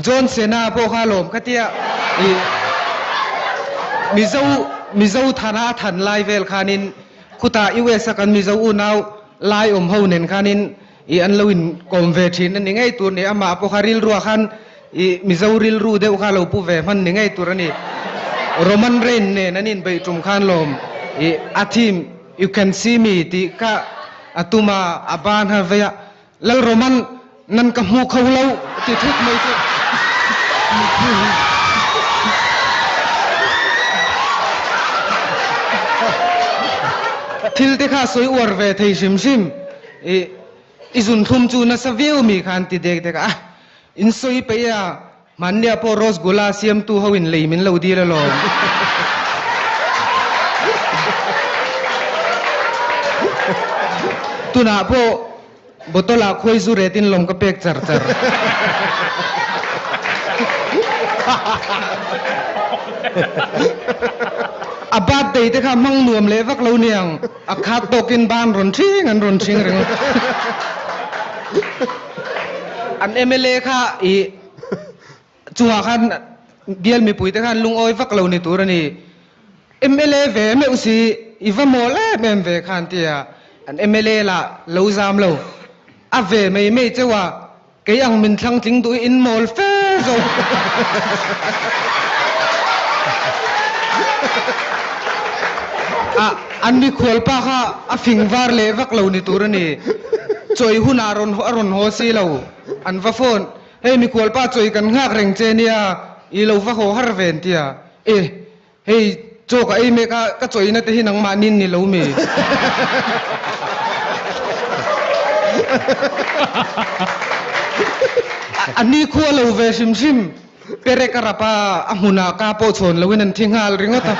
John Cena pawh kha lawm ka tia i Mizo Mizo thana a than lai vel khanin khutah US a kan Mizo unau lai awm ho nen khanin i an lo in kawm ve thin a ni ngei tur ni. Amah pawh kha rilruah khan i Mizo rilru deuh kha lo pu ve hman ni ngei tur a ni. Roman Reign nen an inbeih tum khan lawm i a theme You can see me tih kha a tum a, a ban ha vei a, Lal Roman nan ka hmu kho lo ti thut mai chu. Thil te kha sawi uar ve thei hrim hrim i i zunthlum chu nasa viau mi khan ti dek dek a, in sawi peih a Hmannia pawh Rosgulla siamtu ho in lei min lo dil alawm. Tunah pawh bottle ah khuai zu ret in lawm ka pek char char. A birthday te kha hmang nuam leh vak lo niang, a khat tawkin ban rawn thing an rawn thing reng a. An mla kha i chungah khan bial mipui te khan lungawi vak lo ni tur a ni. Mla ve meuh si i va mawl em em ve khan tia an mla lah lo zam lo. A ve mai mai cheu a, kei ang min thlang tling duh i in mawl fe zawk. A an mikhual pa kha a fing var leh vak lo ni tur a ni. Chawi hunah rawn a rawn haw si lo. An va phone, Hei mikhual pa chawi kan nghak reng che nia, i lo va haw har ve an ti a. E, hei chaw ka ei mek a, ka chawina te hi nangmah nin ni lo mi? A ni khua lo ve hrim hrim, perek a rap a, a hmunah ka pawh chhawn loin an thi nghal ringawt a.